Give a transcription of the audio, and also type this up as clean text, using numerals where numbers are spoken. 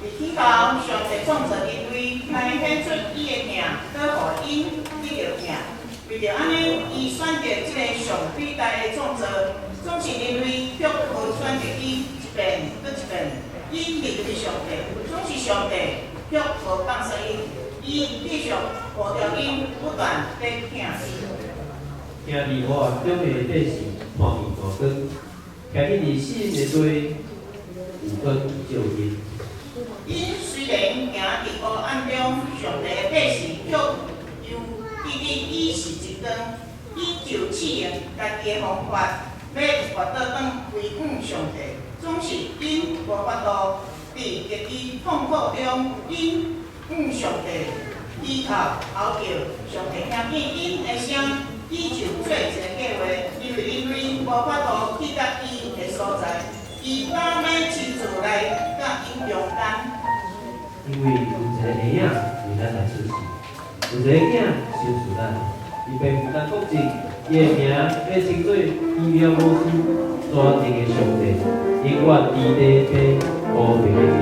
佇起頭，上帝創造人類，來顯出伊的疼，閣予𪜶得著疼。為著按呢，伊選擇這个上偉大的創造，總是人類卻無選擇伊一遍閣一遍。𪜶離開上帝，總是上帝卻無放捨𪜶，伊繼續護著𪜶，不斷咧疼𪜶。行佇黑暗中的百姓看見大光，徛佇死蔭的地，有光照𪜶。𪜶雖然行佇黑暗中，上帝的百姓卻猶記得伊是一光，𪜶就試用家己的方法，欲活倒轉歸向上帝，總是𪜶無法度佇極其痛苦中，𪜶向上帝祈禱哀叫，上帝聽見𪜶的聲，伊就做一个計劃，因為人類無法度去到伊的所在，伊敢欲親自來佮𪜶中間。因為有一个嬰仔為咱來出世，有一个囝賞賜咱，伊必負擔國政，伊的名欲稱做奇妙謀士、全能的上帝、永遠治地的和平的君。